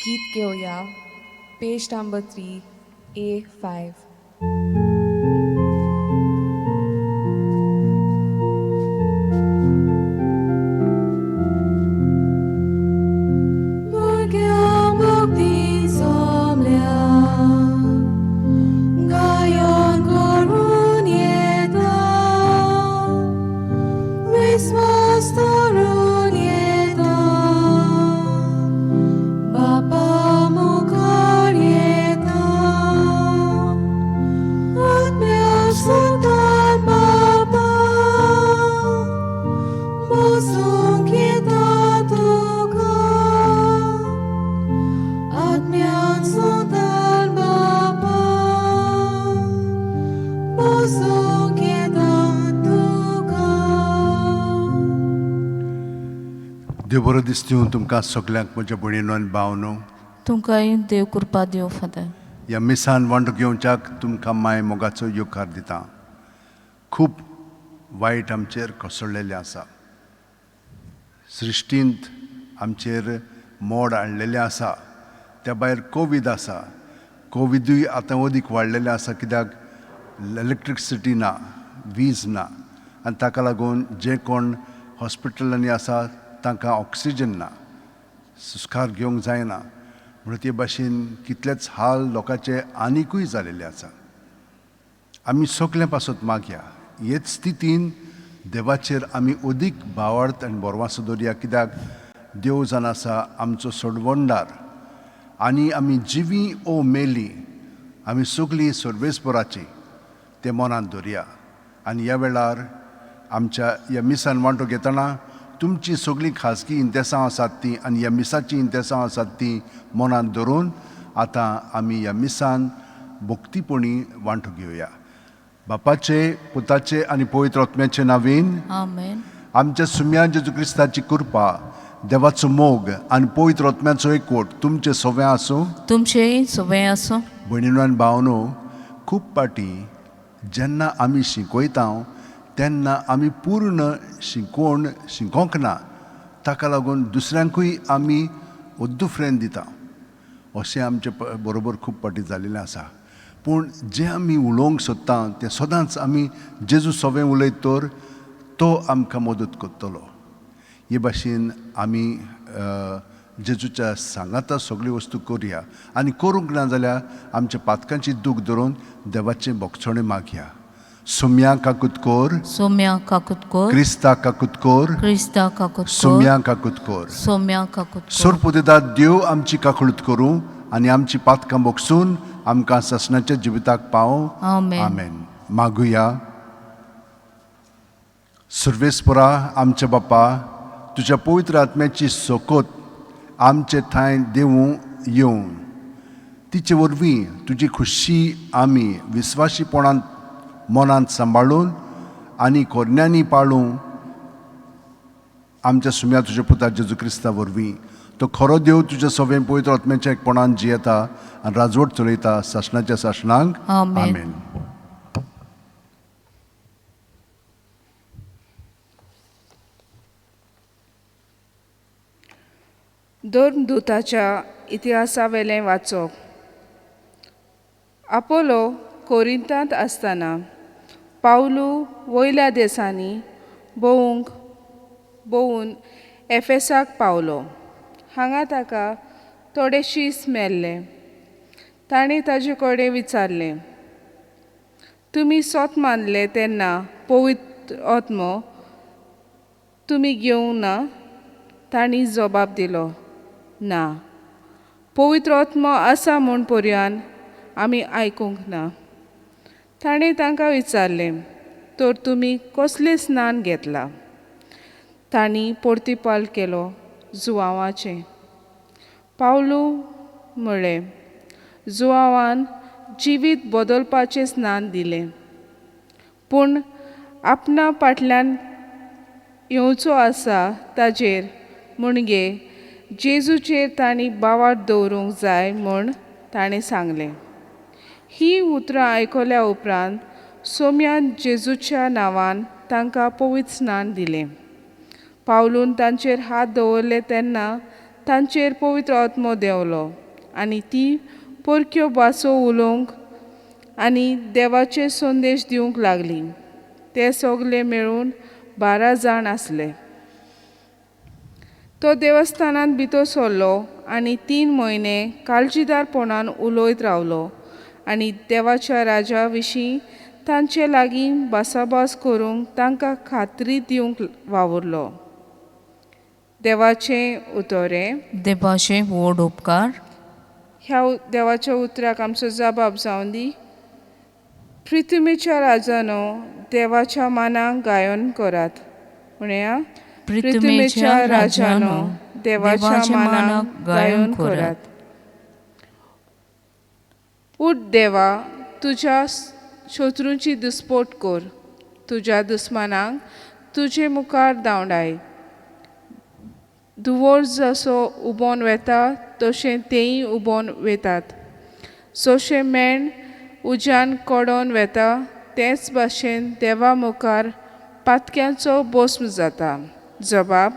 गीत घेवया, पेज number 3, A5. देव बरो दिसता तुमकां सगल्यांक म्हज्या भयणीनो आनी भावनो. तुमकांय देव कृपा दिवं फादर. ह्या मिसान वांटो घेवच्याक तुमकां माय मोगाचो येवकार दिता. खूब वायट आमचेर कोसळ्ळेलें आसा, सृश्टींत आमचेर मोड हाडलेलें आसा, त्या भायर कोवीड आसा. कोविडूय आतां अदीक वाडलेलें आसा कित्याक इलेक्ट्रिसिटी ना, वीज ना आनी ताका लागून जे कोण हॉस्पिटलांनी आसा तांकां ऑक्सिजन ना, सुस्कार घेवंक जायना. म्हणून ते भाशेन कितलेच हाल लोकांचे आनिकूय जालेले आसा. आमी सगळ्यां पासत मागया हेच स्थितीन देवाचेर आमी अदीक भावार्थ आनी बरवासो दवरया कित्याक देव जावन आसा आमचो सोडवणदार आनी आमी जिवी ओ मेली आमी सगळीं सर्वेस्पराची ते मनांत दवरया. आनी ह्या वेळार आमच्या ह्या मिसान वांटो घेतना तुमची सगळीं खाजगी इंतेसांव आसात ती आनी ह्या मिसाची इंतेसांव आसात ती मनांत धरून आतां आमी ह्या मिसान भक्तीपणी वांटो घेवया. बापाचे, पुताचे आनी पवित्र आत्म्याचे नांवान आमेन. आमच्या सुम्या जेजू क्रिस्ताची कृपा, देवाचो मोग आनी पवित्र आत्म्याचो एकवट तुमचे सगळें आसूं, तुमचेय सगळें आसूं. भयणीनो आनी भावनो, खूब फावटी जेन्ना आमी शिकयता तेन्ना आमी पूर्ण शिकोवण शिकोवंक ना, ताका लागून दुसऱ्यांकूय आमी उद्दुफ्रेन दिता. अशें आमचे बरोबर खूब फावटी जालेलें आसा. पूण जें आमी उलोवंक सोदता तें सदांच आमी जेजू सवें उलयत तर तो आमकां मदत करतलो. हे भाशेन आमी जेजूच्या सांगाता सगळ्यो वस्तू करुया आनी करूंक ना जाल्यार आमच्या पातकांची दूख धरून देवाचें भोगसणें मागया. सोम्या काकूत कोर, सोम्या काकूत कोर, क्रिस्ता काकूत कोर, क्रिस्ता काकूत कोर, सोम्या काकूत कोर, सोम्या काकूत कोर. सोरपुदेदा देव आमची काकळूत करूं आनी आमची पातकां भोगसून आमकां सासणाच्या जिविताक पावों. आमेन. आमेन. मागुया. सर्वेस्परा आमच्या बापा, तुज्या पवित्र आत्म्याची सोकोत आमचे ठांय देवूं येवं, तिचे वरवीं तुजी खुशी आमी विस्वाशीपणांत मनांत सांबाळून आनी कोरण्यांनी पाळूं. आमच्या सुम्या तुज्या पुता जेजू क्रिस्ता वरवीं, तो खरो देव तुज्या सगळें पवित्र आत्म्याच्या एकपणान जियेता आनी राजवट चलयता सासणाच्या सासणांक. आमेन. आमेन. धर्मदूताच्या इतिहासावेलें वाचप. आपोलो कोरिंतांत आसतना पावलू वयल्या देसांनी भोवूंक भोंवून एफेसाक पावलो. हांगा ताका थोडे शीस मेल्ले. ताणें ताजे कडेन विचारलें, तुमी सोत मानले तेन्ना पवित्र आत्मो तुमी घेवंक ना? तांणी जबाब दिलो, ना, पवित्र आत्मो आसा म्हूण पर्यान आमी आयकूंक ना. ताणें तांकां विचारलें, तर तुमी कसलें स्नान घेतलां? तांणी परतिपाल केलो, जुवांवाचें. पावलू म्हळें, जुवांवान जिवीत बदलपाचें स्नान दिलें, पूण आपणा फाटल्यान येवचो आसा ताजेर म्हणजे जेजूचेर तांणी बावाट दवरूंक जाय म्हूण ताणें सांगलें. ही उतरां आयकल्या उपरांत सोम्यान जेजूच्या नांवान तांकां पवित्र स्नान दिलें. पावलून तांचेर हात दवरले तेन्ना तांचेर पवित्र आत्मो देंवलो आनी ती परक्यो भासो उलोवंक आनी देवाचे संदेश दिवंक लागली. ते सगळे मेळून 12 जाण आसले. तो देवस्थानांत भितर सरलो आनी 3 म्हयने काळजीदारपणान उलयत रावलो आनी देवाच्या राजा विशीं तांचे लागीं भासाभास करूंक तांकां खात्री दिवंक वावुरलो. देवाचें उतरें. देवाचे व्हड उपकार. ह्या देवाच्या उतराक आमचो जबाब जावन दी. पृथ्वीच्या राजानो देवाच्या मानाक गायन करात. म्हणया, पृथ्वीच्या राजानो देवाच्या मानाक गायन करात. उठ देवा, तुज्या शत्रूंची दुस्पोट कर, तुज्या दुस्मानांक तुजे मुखार धांवडाय. धुंवर जसो उबोन वेता तशें तेय उबोन वेतात, जशें मेण उज्यान कडोन वेता तेच भाशेन देवा मुखार पातक्यांचो भस्म जाता. जबाब.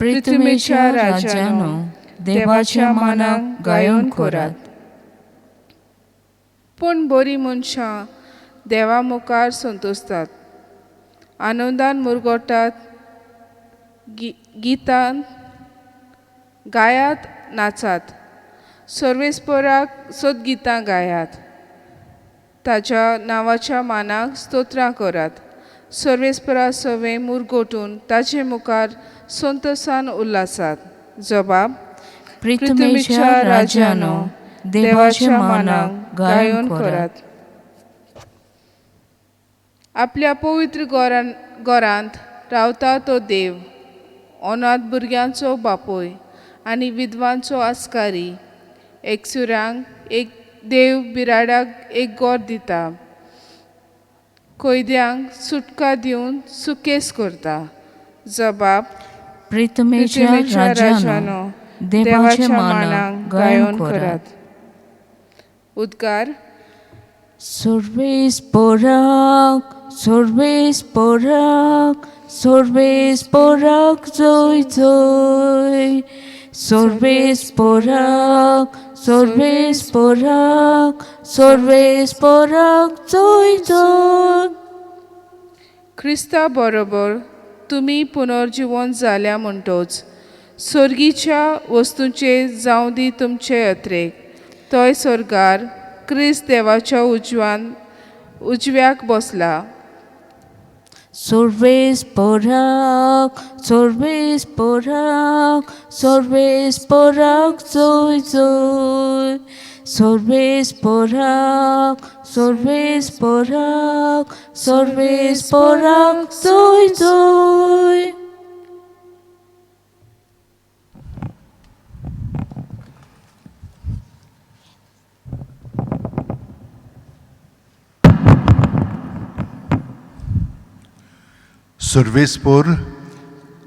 पृथ्वीच्या राजानो देवाच्या मानाक गायन करात. पूण बरीं मनशां देवा मुखार संतोसतात, आनंदान मुरगोटात, गितान गायात, नाचात, सर्वेस्पराक सदगितां गायात, ताच्या नांवाच्या मानाक स्तोत्रां करात. सर्वेस्परा सवे मुरगोटून ताचे मुखार संतोसान उल्हासात. जबाब. पृथ्वीच्या राजानो देवाच्या मानाक गायन करात. आपल्या पवित्र घरांत रावता तो देव, अनाथ भुरग्यांचो बापूय आनी विधवांचो आस्कारी. एकसुऱ्यांक एक देव बिराडाक एक गोर दिता, कैद्यांक सुटका दिवन सुकेस करता. जबाब. पृथ्वीच्या राजानो देवाच्या मानाक गायन करात. उद्गार. सर्वेस्पराक सर्वेस्पराक सर्वेस्पराक जय जय. सर्वेस्पराक सर्वेस्पराक सर्वेस्पराक जय जय. क्रिस्ता बरोबर तुमी पुनर्जीवन जाल्या म्हणटोच सर्गीच्या वस्तूंचे जावं दी तुमचे अत्रेक. तोय सर्गार क्रिस्त देवाच्या उजव्याक बसला. सर्वेस्पराक सर्वेस्पराक सर्वेस्पराक जय जय. सर्वेस्पराक सर्वेस्पराक सर्वेस्पराक जय जय. सर्वेस्पोर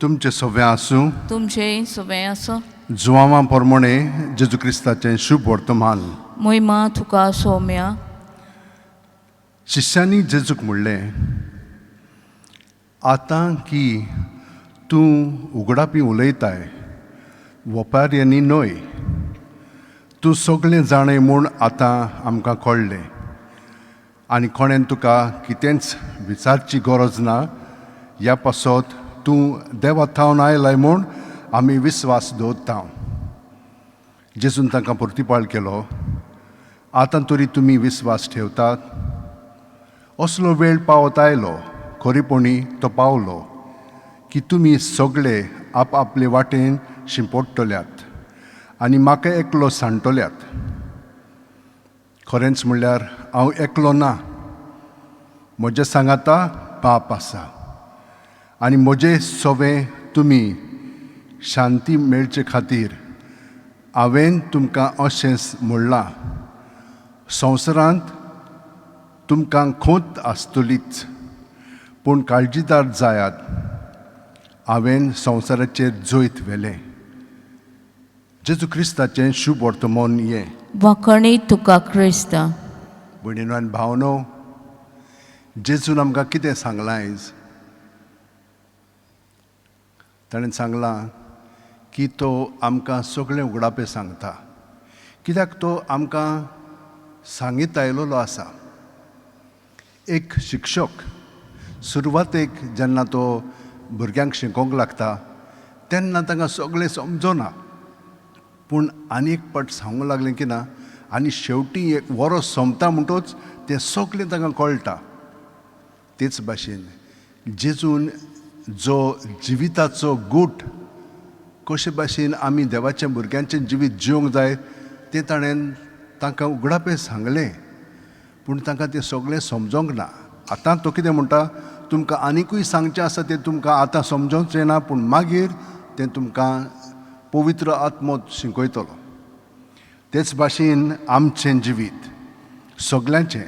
तुमचें सगळें आसूं. तुमचें सगळें आसूं. जुवांवा प्रमाणे जेजू क्रिस्ताचें शुभ वर्तमान. मोहिमा तुका सोम्या. शिष्यांनी जेजूक म्हणलें, आतां की तूं उगडापी उलयताय, वपाऱ्यांनी न्हय, तूं सगळें जाणें म्हूण आतां आमकां कळ्ळें आनी कोणेन तुका कितेंच विचारची गरज ना. ह्या पासत तूं देवा थावन आयलाय म्हूण आमी विस्वास दवरता. जेजून तांकां प्रतिपाळ केलो, आतां तरी तुमी विस्वास ठेवतात? असलो वेळ पावत आयलो, खरेपणी तो पावलो की तुमी सगळे आपआपले वाटेन शिंपडटल्यात आनी म्हाका एकलो सांडटल्यात. खरेंच म्हणल्यार हांव एकलो ना, म्हज्या सांगाता पाप आसा आनी म्हजे सवे तुमी शांती मेळचे खातीर हांवें तुमकां अशें म्हणलां. संवसारांत तुमकां खोंत आसतलीच, पूण काळजीदार जायात, हांवें संवसाराचेर जैत व्हेलें. जेजू क्रिस्ताचें शुभ वर्तमान हें. वाखणी तुका क्रिस्ता. भयणीनो आनी भावनो, जेजून आमकां कितें सांगलां आयज? ताणें सांगलां की तो आमकां सगळें उगडापें सांगता, कित्याक तो आमकां सांगीत आयलेलो आसा. एक शिक्षक सुरवातेक जेन्ना तो भुरग्यांक शिकोवंक लागता तेन्ना तांकां सगळें समजना, पूण आनी एक पाट सांगूंक लागलें की ना आनी शेवटी एक वरो सोंपता म्हणटोच तें सगळें तांकां कळटा. तेच भाशेन जेजून जो जिविताचो गूट कशे भाशेन आमी देवाच्या भुरग्यांचें जिवीत जिवंक जाय तें ताणें तांकां उगडापें सांगलें, पूण तांकां तें सगळें समजोंक ना. आतां तो कितें म्हणटा, तुमकां आनिकूय सांगचें आसा तें तुमकां आतां समजोवचें ना, पूण मागीर तें तुमकां पवित्र आत्मो शिकयतलो. तेच भाशेन आमचें जिवीत सगल्यांचें,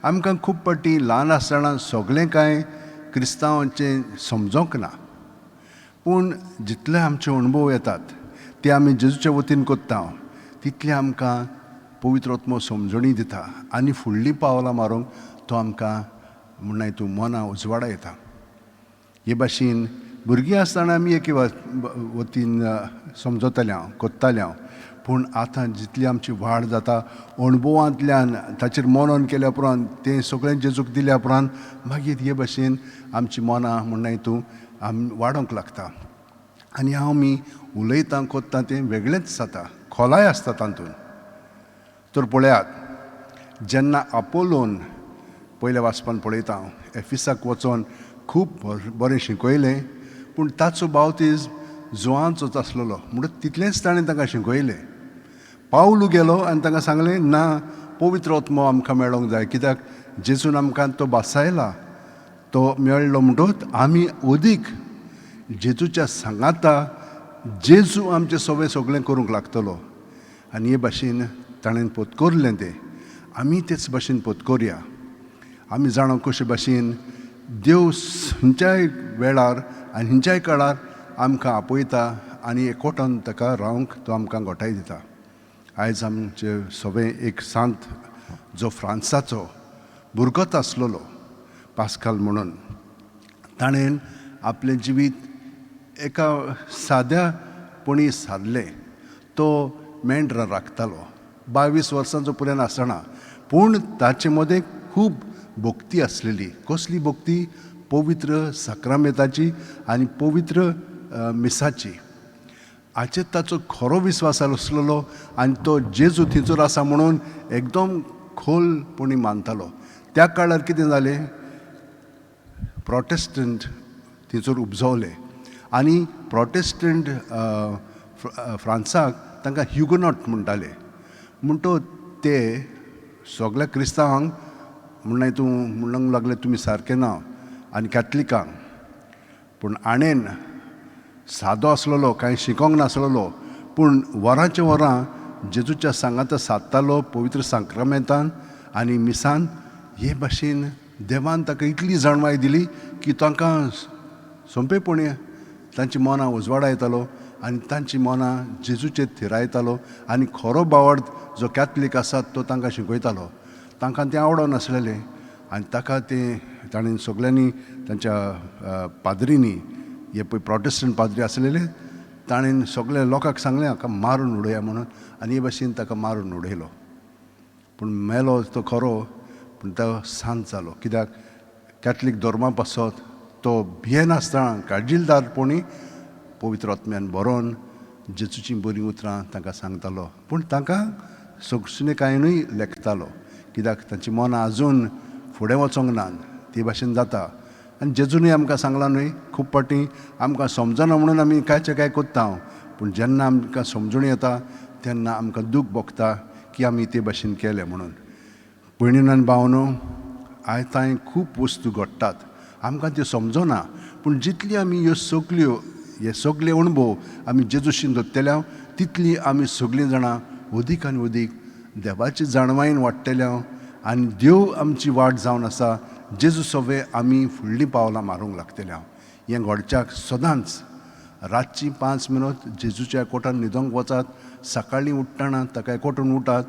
आमकां खूब फावटी ल्हान आसतना सगळें कांय क्रिस्तांवांचें समजोंक ना, पूण जितले आमचे अणभव येतात ते आमी जेजूच्या वतीन कोत्ता तितलें आमकां पवित्र आत्मो समजणी दिता आनी फुडलीं पावलां मारूंक तो आमकां म्हणनाय तूं मनां उजवाडा येता. हे भाशेन भुरगीं आसतना आमी एके वतीन समजताले हांव, कोत्ताले हांव, पूण आतां जितली आमची वाड जाता अणभवांतल्यान ताचेर मनन केल्या उपरांत तें सगळें जेजूक दिल्या उपरांत मागीर हे भाशेन आमची मनां म्हणनाय तूं आमी वाडोवंक लागता आनी हांव आमी उलयता कोत्ता तें वेगळेंच जाता, खोलाय आसता तातूंत. तर पळयात, जेन्ना आपोलोन पयल्या वाचपान पळयता हांव एफिसाक वचोन खूब बरें शिकयलें, पूण ताचो बावतीज जुवांचोच आसलेलो म्हणून तितलेंच ताणें तांकां शिकयलें. पावलू गेलो आनी तांकां सांगलें ना, पवित्र आत्मो आमकां मेळोंक जाय, कित्याक जेजून आमकां तो बासायला, तो मेळ्ळो म्हणटकच आमी अदीक जेजूच्या सांगाता जेजू आमचें सगळें सगळें करूंक लागतलो. आनी हे भाशेन ताणें पोतकोरलें तें आमी तेच भाशेन पोतकोरया. आमी जाणा कशे भाशेन देव खंयच्याय वेळार आनी खंयच्याय काळार आमकां आपयता आनी एकवटान ताका रावंक तो आमकां गोठाय दिता. आयज आमचे सगळें एक सांत जो फ्रांसाचो भुरगोच आसलेलो पास्काल म्हणून, ताणें आपलें जिवीत एका साद्यापणी सारलें. तो मेंढरां राखतालो 22 वर्सांचो पर्यंत आसतना, पूण ताचे मदें खूब भक्ती आसलेली. कसली भक्ती? पवित्र साक्रामेताची आनी पवित्र मिसाची. हाचेर ताचो खरो विस्वास आसलेलो आनी तो जेजू थंयसर आसा म्हणून एकदम खोलपणी मानतालो. त्या काळार कितें जालें, प्रोटेस्टंट थंयसर उपजवले आनी प्रोटेस्टंट फ्रांसाक तांकां ह्युगनॉट म्हणटाले. म्हणटो ते सगळ्या क्रिस्तांवांक म्हणनाय तूं म्हणूंक लागले तुमी सारके ना आनी कॅथलिकांक, पूण आणेन सादो आसलेलो, कांय शिकोंक नासलेलो, पूण वरांचे वरां जेजूच्या सांगाता सादतालो पवित्र साक्रामेंतान आनी मिसान. हे भाशेन देवान ताका इतली जाणवाय दिली की तांकां सोंपेपणी तांची मनां उजवाडायतालो आनी तांची मनां जेजूचेर थिरायतालो आनी खरो बावड जो कॅथलीक आसा तो तांकां शिकयतालो. तांकां तें आवडनासलेलें आनी ताका तें ताणें सगल्यांनी तांच्या पाद्रींनी, हे पळय प्रोटेस्टंट पाद्री आसलेले, ताणें सगल्या लोकांक सांगलें हाका मारून उडोवया म्हणून आनी हे भाशेन ताका मारून उडयलो. पूण मेलो तो खरो, पूण तो शांत जालो, कित्याक कॅथलीक धर्मा पासत तो भियेनासतना काळजीदारपणी पवित्र आत्म्यान बरोवन जेजूचीं बरीं उतरां तांकां सांगतालो, पूण तांकां सोंसणीकायेनूय लेखतालो, कित्याक तांची मनां आजून फुडें वचोंक ना. ते भाशेन जाता. आनी जेजूनय आमकां सांगलां न्हय, खूब फावटी आमकां समजना म्हणून आमी कांयचें कांय कोत्ता, पूण जेन्ना आमकां समजून येता तेन्ना आमकां दूख भोगता की आमी ते भाशेन केलें म्हणून. भयणीन आनी भावनो, आयज तांय खूब वस्तू घडटात आमकां त्यो समजना, पूण जितली आमी ह्यो सगल्यो हे सगळे अणभव आमी जेजूशीन दवरतले तितली आमी सगळीं जाणां अदीक आनी अदीक देवाची जाणवायेन वाडटले आनी देव आमची वाट जावन आसा. जेजू सवे आमी फुडलीं पावलां मारूंक लागतले. हें घडच्याक सदांच रातची 5 मिनट जेजूच्या कोटान न्हिदोंक वचात, सकाळीं उठ्ठना ताका एकवटून उठात,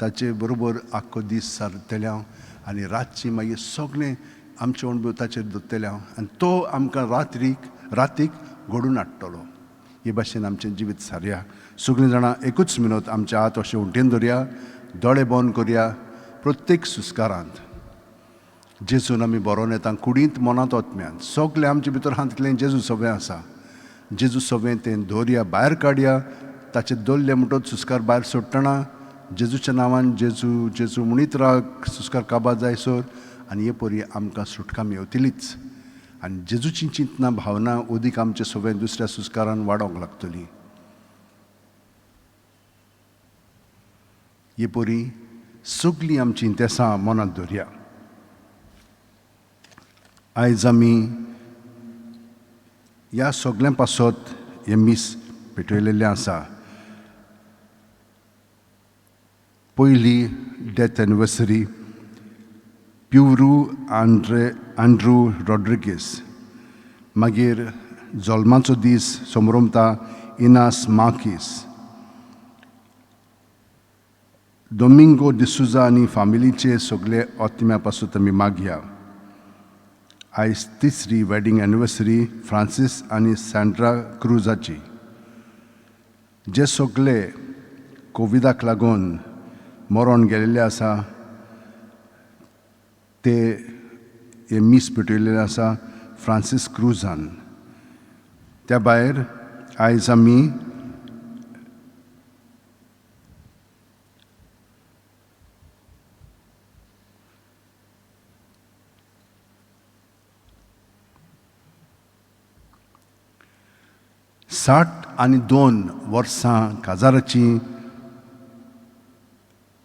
ताचे बरोबर आख्खो दीस सारतले हांव आनी रातची मागीर सगळें आमचे अणभव ताचेर दवरतले हांव आनी तो आमकां रातीक घडून हाडटलो. हे भाशेन आमचें जिवीत सारया. सगळीं जाणां एकूच मिनत आमचे हात अशें उंटेन धरया, दोळे बंद करया. प्रत्येक सुस्कारांत जेजून आमी बरोवन येता, कुडींत मनांत ओतम्यान सगळें आमचे भितर आहा तितलें जेजू सगळें आसा. जेजू सगळें तें दवरया, भायर काडया. ताचें दवरलें म्हणटच सुस्कार भायर सोडटना जेजूच्या नांवान जेजू जेजू म्हणीत राव, सुस्कार काबार जायसर. आनी हे परी आमकां सुटका मेवतलीच. आनी जेजूची चिंतना भावना अदीक आमचे सगळें दुसऱ्या सुस्कारान वाडोवंक लागतली. हे परी सगळीं आमचीं तेसां मनांत दवरया. आयज आमी ह्या सगळ्यां पासत हें मीस पेटयलेलें आसा. पयली डेथ एनिवर्सरी प्युरू आंड्रू रॉड्रिगीस. मागीर जल्माचो दीस समरमता इनास मार्कीस, दोमिंगो डिसुजा आनी फामिलीचे सगळे ओत्म्या पासून आमी मागया. आयज तिसरी वेडींग एनिवर्सरी फ्रांसीस आनी सँड्रा क्रुजाची. जे सगळे कोविडाक लागून मरण गेल्ले आसा ते हे मीस पेटयलेले आसा फ्रांसीस क्रुजान. त्या भायर आयज आमी 62 वर्सां काजाराची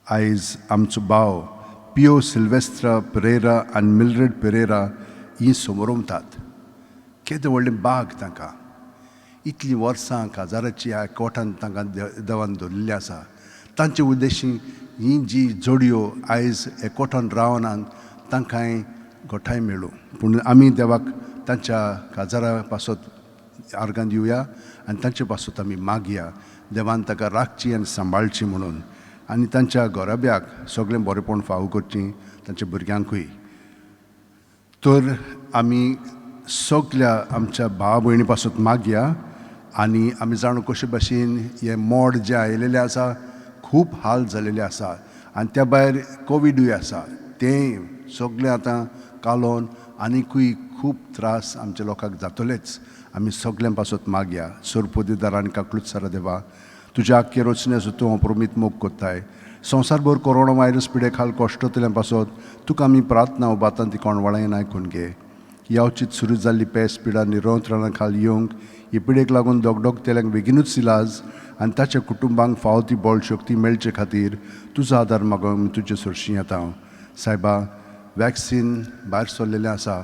आयज आमचो भाव पियो सिल्वेस्त्र पेरेरा आनी मिल्ड्रेड पेरेरा ही समोरमतात. केदें व्हडलें बाग तांकां, इतलीं वर्सां काजाराची ह्या कोठान तांकां देवान दवरिल्लें आसा. तांचे उद्देशी ही जी जोडयो आयज एकवटान रावनात तांकांय गोठाय मेळूं. पूण आमी देवाक तांच्या काजारा पासत आर्गां दिवया आनी तांचे पासत आमी मागया, देवान ताका राखची आनी सांबाळची म्हणून, आनी तांच्या घराब्याक सगळें बरेपण फावो करचीं, तांच्या भुरग्यांकूय. तर आमी सगल्या आमच्या भाव भयणी पासत मागया. आनी आमी जाणू कशे भाशेन हें मोड जें आयलेलें आसा खूब हाल जालेले आसा, आनी त्या भायर कोविडूय आसा, तें सगळें आतां कालोन आनीकूय खूब त्रास आमच्या लोकांक जातलेच. आमी सगल्यां पासत मागया. सरपोदेदार आनी काकलूत सारा देवा, तुज्या आख्खे रचने तूं अप्रमीत मोग कोत्ताय. संवसारभर कोरोना व्हायरस पिडे खाल कश्टतल्यां पासत तुका आमी प्रार्थना उबातान ती कोणवाळायन आयकून घे. यावचीत सुरू जाल्ली पेस पिडा निरंतरणा खाल येवंक ही पिडेक लागून दोगडोगतेल्यांक बेगिनूच इलाज आनी ताच्या कुटुंबांक फावो ती बळ शक्ती मेळचे खातीर तुजो आदार मागूंक तुजे सरशीं येता. हांव सायबा, वॅक्सीन भायर सरलेलें आसा,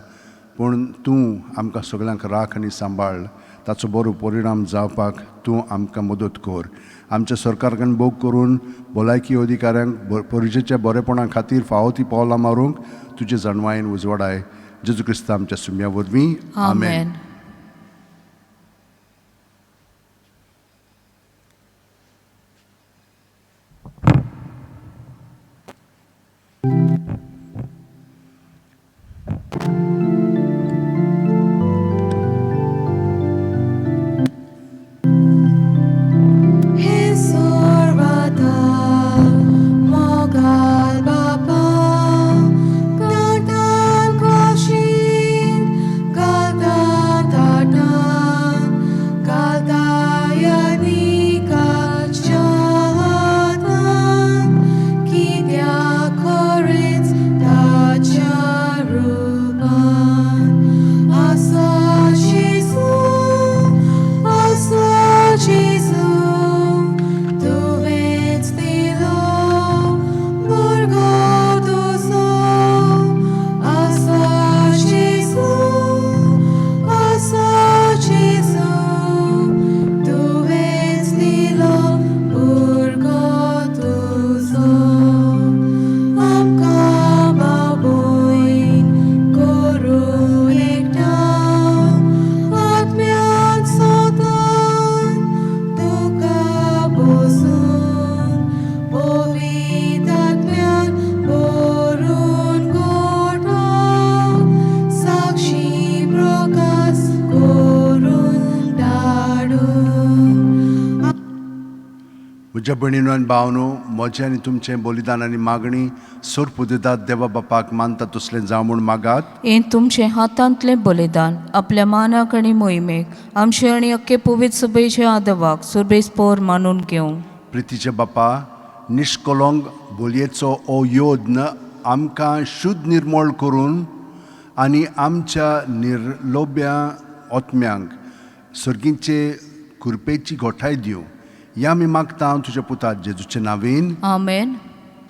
पूण तूं आमकां सगळ्यांक राख आनी सांबाळ. ताचो बरो परिणाम जावपाक तूं आमकां मदत कर. आमच्या सरकारान भोग करून भलायकी अधिकाऱ्यांक परिचेच्या बरेपणा खातीर फावो ती पावलां मारूंक तुजे जाणवायेन उजवाडाय. जेजू क्रिस्ता आमच्या सुम्या वरवीं, आमेन. कित्याक खरेंच म्हज्या भयणीनो आनी भावनो, म्हजें आनी तुमचें बलिदान आनी मागणी सोरपुदेदात देवा बापाक मानता तसलें जावं म्हूण मागात. हें तुमचें हातांतलें बलिदान आपल्या मानाक आनी मोहिमेक आमचे आनी अख्खे पवित्र सभेच्या आदवाक सुरबेस पोर मानून घेवं. प्रितीचे बापा, निश्कलंक बोलयेचो हो योद्न आमकां शुद्ध निर्मळ करून आनी आमच्या निर्लोभ्या आत्म्यांक सर्गीचे कृपेची गोठाय दिवं ह्या आमी मागता तुज्या पुता जेजूचे नांवेन. आमेन.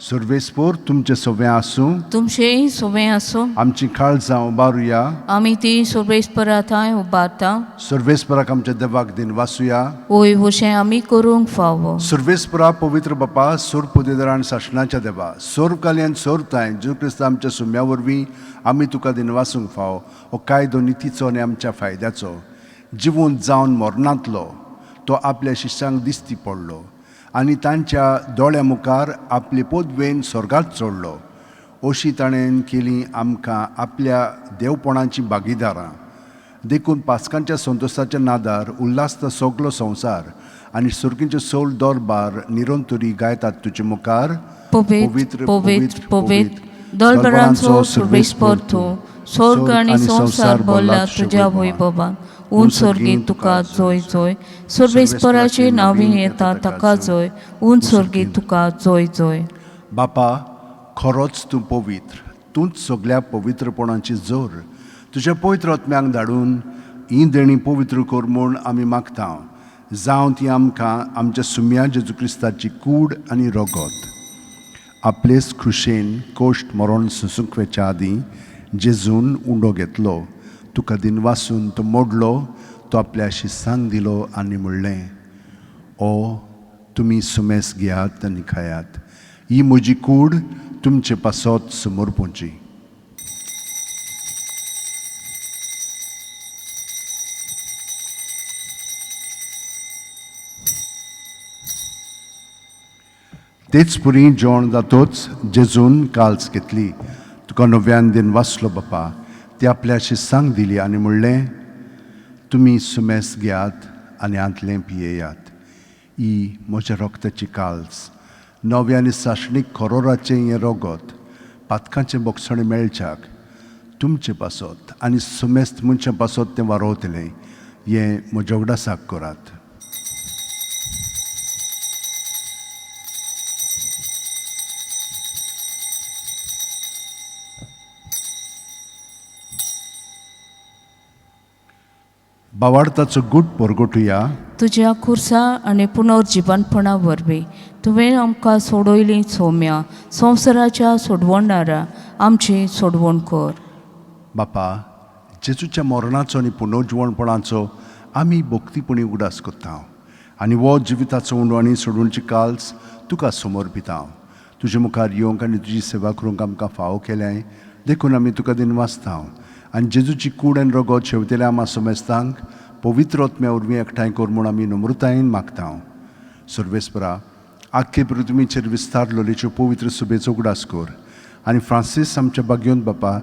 सर्वेस्पोर तुमचें सगळें आसूं. तुमचेंय सोवें आसूं. आमची काळजां उबारुया. आमी ती सुरबेसपरा थंय उबारता. सर्वेस्पराक आमच्या देवाक दिन वासुया. वय वशें आमी करूंक फावो. सर्वेस्परा पवित्र बापा, सोर पुदेदार आनी सासणाच्या देवा, सोर काल्यान सोर ताय जेजू क्रिस्त आमच्या सुम्या वरवीं आमी तुका दिनवासूंक फावो. हो कायदो नितीचो आनी आमच्या फायद्याचो. जिवंत जावन मरणांतलो तो आपल्या शिश्यांक दिश्टी पडलो आनी तांच्या दोळ्या मुखार आपले पदवेन स्वर्गात चडलो. अशी ताणें केली आमकां आपल्या देवपणाची भागीदारां. देखून पास्कांच्या संतोशाच्या नादार उल्हासता सगलो संवसार आनी सुर्गींचे सोल दरबार निरंतरी गायतात तुजे मुखार. पवित्र पवित्र पवित्र दोलबरांचो सुरबेसपोर तूं, स्वर्ग आनी संवसार भरला तुज्या वैभवान. उंच स्वर्गी तुका जोय जोय, सुरबेसपोराचे नांवी येता ताका जोय, उंच स्वर्गी तुका जोय जोय. बापा, खरोच तूं पवित्र, तूंच सगल्या पवित्रपणाची जोर. तुज्या पवित्र आत्म्यांक धाडून ही देणी पवित्र कर म्हूण आमी मागता. जावं ती आमकां आमच्या सुम्या जेजू क्रिस्ताची कूड आनी रगत. आपलेच खुशेन कोश्ट मरण सोसूंक वचच्या आदीं जेजून उंडो घेतलो, तुका दिनवासून तो मोडलो, तो आपल्या शिसांक दिलो आनी म्हणलें, ओ तुमी सुमेस घेयात आनी खायात, ही म्हजी कूड तुमचे पासत समर्पूची. तेच पुरी जेवण जातोच जेजून काल्स घेतली, तुका नव्यान दिन वाचलो बापा, ती आपल्या शिसांक दिली आनी म्हणलें, तुमी सुमेस घेयात आनी हांतलें पियेयात, ही म्हज्या रक्ताची काल्स, नव्या आनी सासणीक खरोराचें हें रगत पातकांचें बोगसणें मेळच्याक तुमचे पासत आनी सुमेस्त मनशां पासत तें वारोवतलें, हें म्हज्या उगडासाक करात. बावार्थाचो गूट परगटुया. तुज्या खुर्सा आनी पुनर्जिवनपणा वरवीं तुवें आमकां सोडयली सोम्या, संवसाराच्या सोडवणारा आमची सोडवण कर. बापा, जेजूच्या मरणाचो आनी पुनर्जिवणपणाचो आमी भक्तीपणी उगडास करता आनी हो जिविताचो उंडो आनी सोडवणची काल्स तुका समर्पिता. तुजे मुखार येवंक आनी तुजी सेवा करूंक आमकां फावो केल्याय देखून आमी तुका दिनवासता आनी जेजूची कूड आनी रगत शेवतेल्या आमा समेस्तांक पवित्र आत्म्या वरवीं एकठांय कर म्हूण आमी नम्रतायेन मागता. सर्वेस्परा, आख्खे पृथ्वीचेर विस्तारलोलेच्यो पवित्र सुबेचो उगडास कर आनी फ्रांसीस आमच्या बागयोन बापा,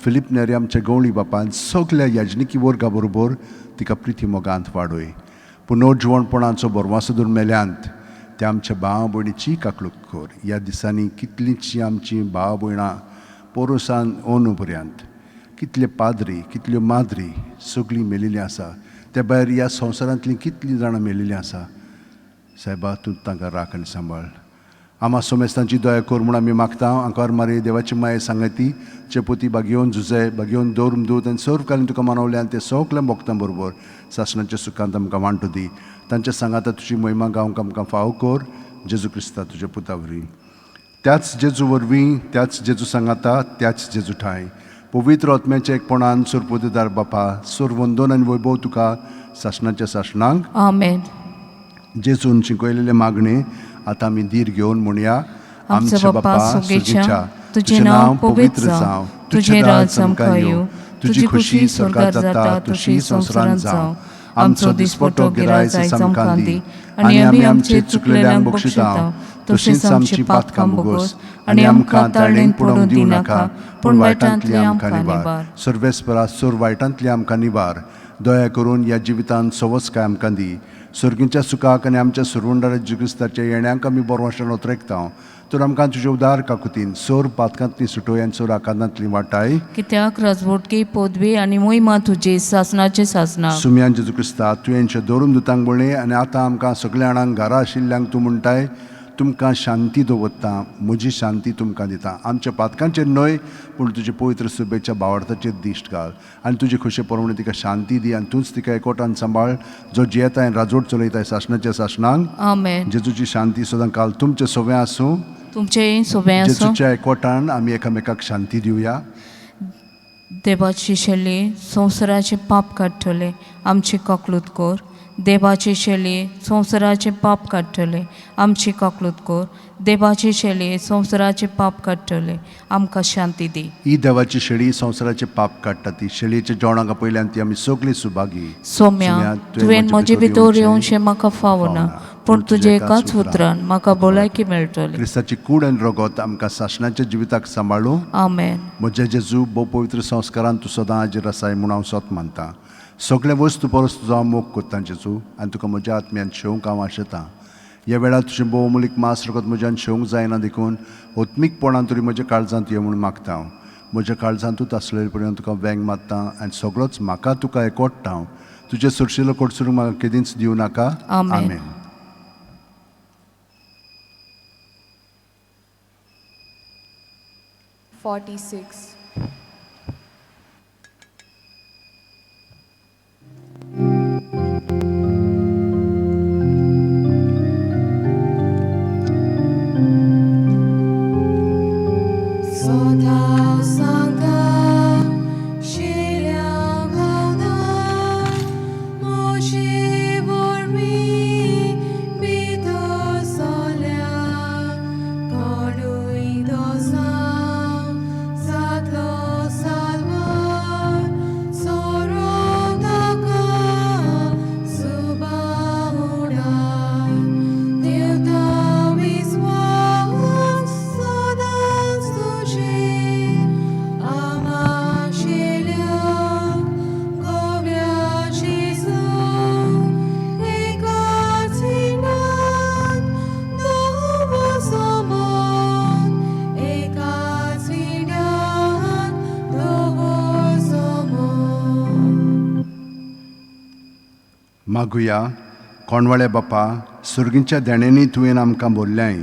फिलीप नेरी आमच्या गवळी बापा आनी सगल्या याजनिकी वर्गा बरोबर तिका प्रिती मोगांत वाडय. पुनर्जिवणपणाचो बरवासो धरून मेल्यांत त्या आमच्या भाव भयणीची काकलूक कर. ह्या दिसांनी कितलींची आमची भाव भयणां पोरोसान ओनू पर्यंत कितले पाद्री कितल्यो माद्री सगळीं मेलिल्लीं आसा. त्या भायर ह्या संवसारांतलीं कितलीं जाणां मेलिल्लीं आसा. सायबा, तूं तांकां राख आनी सांबाळ. आमा सोमेस्तांची दया कर म्हूण आमी मागता. आंकार मारी देवाची माये सांगती चेपोती बागयोवन झुजे बागयोवन दवरून दूत आनी सर्व कालीन तुका मानवल्या आनी ते सगल्या भक्तां बरोबर सासणाच्या सुखांत आमकां वांटू दी. तांच्या सांगाता तुजी महिमा गावंक आमकां फावो कर. जेजू क्रिस्ता तुज्या पुता वरवीं, त्याच जेजू वरवीं, त्याच जेजू सांगाता, त्याच जेजू ठांय पवित्र आत्म्याच्या एकपणान सुरपुदेदार बापा, सुर वंदन आनी वैभव तुका सासणाच्या सासणांक. आमेन. जेजून शिकयलेले मागणे आतां आमी धीर घेवन म्हणया. आमच्या बापा सुगेच्या, तुजें नांव पवित्र जावं, तुजें राज आमकां येवं, तुजी खुशी स्वर्गात जाता तशी संवसारांत जावं. आमचो दिसपटो गिरायच आमकां दी आनी आमी आमचे चुकलेल्यांक बक्षिता तशींच आमची पातकां भोगोस आनी आमकां ताळणेन पडोवंक दिवं नाका, पूण वायटांतली आमकां निवार. सर्वेस्परा, सोर वायटांतली आमकां निवार. दया करून ह्या जिवितांत सवसकाय आमकां दी. सर्गींच्या सुखाक आनी आमच्या सुरवंडार जेजू क्रिस्ताच्या येण्याक आमी बरवाशान ओतरेकता. तर आमकां तुजे उदार काकुतीन सोर पातकांतली सुटोय आनी सोर आकांतांतली वाटाय. कित्याक राजवटकी पदवी आनी मोहिमा तुजी सासनाचे सासना. सुम्यान जेजू क्रिस्ता, तुवें दवरून दुतांक म्हणलें आनी आतां आमकां सगल्या जाणांक घरा आशिल्ल्यांक तूं म्हणटाय, तुमकां शांती दवरता, म्हजी शांती तुमकां दिता. आमच्या पातकांचेर न्हय पूण तुजे पवित्र सुबेच्या भावार्थाचेर दिश्ट घाल आनी तुजे खोशे प्रमाणे तिका शांती दी आनी तूंच तिका एकवटान सांबाळ, जो जियेताय आनी राजवट चलयताय सासणाच्या सासणांक. आमेन. जेजूची शांती सदां काल तुमचे सोवे आसूं. तुमचेय सोबें आसूं. जेजूच्या एकवटान आमी एकामेकाक शांती दिवया. देवाची शेली संवसाराचें पाप काडटले आमची काकलूत कर. देवाची शेली संवसाराचें पाप काडटले आमची काकलूत कर. देवाची शेली संवसाराचें पाप काडटले आमकां शांती दी. ही देवाची शेळी संवसाराचें पाप काडटा. ती शेळयेच्या जेवणाक पयल्यान ती आमी सगळीं सुभागी. सोम्या, तुवें म्हजे भितर येवशें म्हाका फावना, पूण तुजे एकाच उतरान म्हाका भलायकी मेळटली. क्रिस्ताची कूड आनी रगत आमकां सासणाच्या जिविताक सांबाळूं. आमेन. म्हज्या जेजू, भोव पवित्र संस्कारान तूं सदां हाजीर आसाय म्हूण हांव सोत मानता. सगळे वस्तू परस तुजो हांव मोग करता जेजू आनी तुका म्हज्या आत्म्यान शेवंक हांव आशेतां. ह्या वेळार तुजें भोवमुलीक मास रगत म्हज्यान शेवंक जायना देखून आत्मीकपणान तरी म्हज्या काळजांत यो म्हूण मागता हांव. म्हज्या काळजांतूच आसलेले पर्यंत तुका वेंग मारता आनी सगळोच म्हाका तुका एकवटता हांव. तुजें सुरशिलो कडसरूंक म्हाका केदींच दिवं नाका. आमेन. 46. मागुया. कोणवाळे बापा, सुर्गींच्या देण्यांनी तुवें आमकां बोल्ल्याय.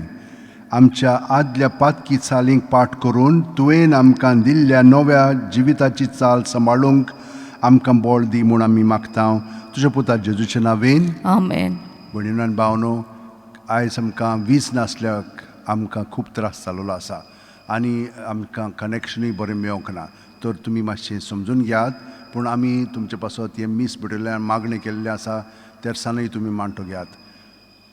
आमच्या आदल्या पातकी चालींक पाठ करून तुवें आमकां दिल्ल्या नव्या जिविताची चाल सांबाळूंक आमकां बळ दी म्हूण आमी मागता. तुज्या पुता जेजूच्या नांवेन. आमेन. भयणीनो आनी भावनो, आयज आमकां वीज नासल्याक आमकां खूब त्रास जाल्लो आसा आनी आमकां कनेक्शनूय बरें मेळोंक ना. तर तुमी मातशें समजून घेयात, पूण आमी तुमचे पासत हें मीस भेटयल्ल्यान मागणें केल्लें आसा तेरसानूय तुमी मांडो घेयात.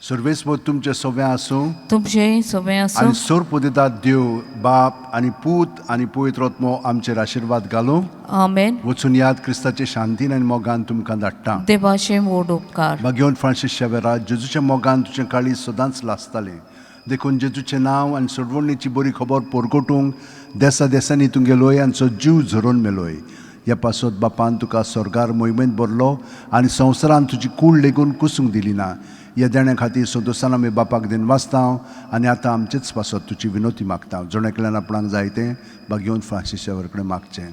सर्वेस्पर तुमचें सोवें आसूं. तुमचें सोबें आसूं. आनी सोरपुदितात देव बाप आनी पूत आनी पवित्र आत्मो आमचेर आशिर्वाद घालूं. आमेन. वचून याद क्रिस्ताचे शांतीन आनी मोगान तुमकां धाडटा. देवाचे व्हड उपकार. भाग्यवंत फ्रांसीस शेवेरा, जेजूच्या मोगान तुजें काळीज सदांच लासतालें. देखून जेजूचें नांव आनी सोडवणीची बरी खबर परगटूंक देसा देसांनी तूं गेलोय आनी जीव झरोवन मेलोय. ह्या पासत बापान तुका स्वर्गार मोहिमेंत भरलो आनी संवसारान तुजी कूड लेगून कुसूंक दिली ना. ह्या देण्या खातीर संतोशान आमी बापाक दिन वाचता आनी आतां आमचेच पासत तुजी विनोती मागता. जण एकल्यान आपणाक जाय तें भाग्यवंत फ्रांसीस शेवर कडेन मागचें.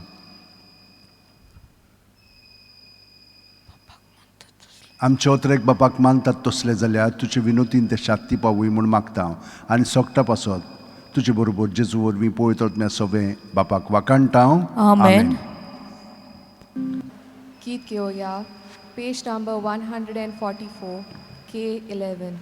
आमचे ओतरेक बापाक मानतात तसले जाल्यार तुजे विनोतीन ते शांती पावूय म्हूण मागता आनी सोगटा पासत तुजे बरोबर जेजू वरवीं पवित्र आत्म्या सोबें बापाक वाखाणटा. आमेन. गीत घेवया. Page number 144, K11.